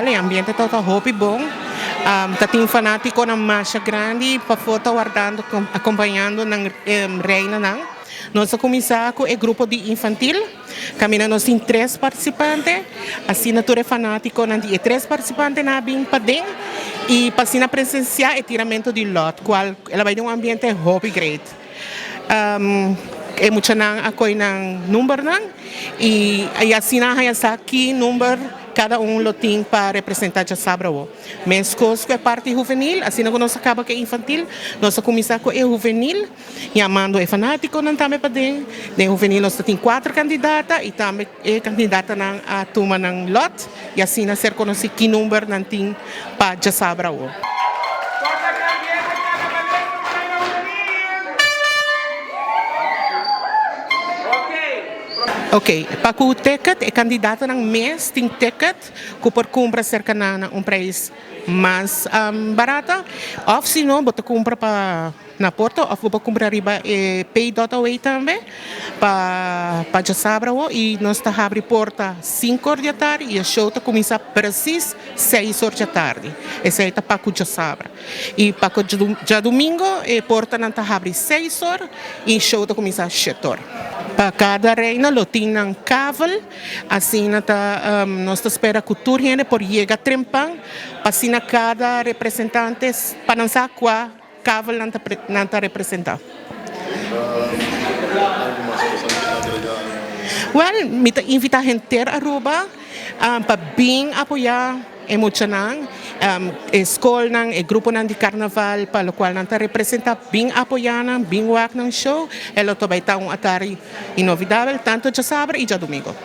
E ambiente tabata hopi bon. Ta tin fanaticonan masha grandi pafó ta wardando acompañando nan reinanan. Nos a cuminsa cu e grupo di infantil. Caminda nos tin tres participante. Asina tur e fanaticonan di e tres participantenan a bin paden y pa asina presencia e tiramento di lot cual el a bay den un ambiente hopi great. E muchanan a coy nan numbernan y asina a haya sa ki number cada un lo tin pa representa djasabra awo. Mescos cu e parti huvenil, asina cu nos a caba cu e infantil, nos a cuminsa cu e huvenil, yamando e fanaticonan tambe paden. Den huvenil nos ta tin cuater candidata y tambe e candidatanan a tuma nan lot y asina ser conoci ki number nan tin pa djasabra awo. Ok, pa cu ticket, e candidatonan mes tin ticket cu por cumpra cerca nan na un prijs mas barata of si no bo ta cumpra pa na porta of bo por cumpra riba e pay dot away tambe pa pa djasabra awo y nos ta habri porta cinco or di atardi y e show ta cuminsa precies seis or di atardi, esey ta pa cu djasabra. Y pa cu djadumingo e portanan ta habri seis or y show ta cuminsa shet or. Pa cada reina lo tin nan kavel, asina ta nos ta spera cu tur hende por yega trempan pa asina cada representante pa nan sa cua kavel nan ta nan ta representa. Well, mi ta invita henter Aruba pa bin apoya. E muchanan, e skolnan, e gruponan di karnaval pa lokual nan ta representá bin apoyá nan, bin wak nan show. E lo ta bai ta un atardi inovidabel tantu djasabra i djadumingu.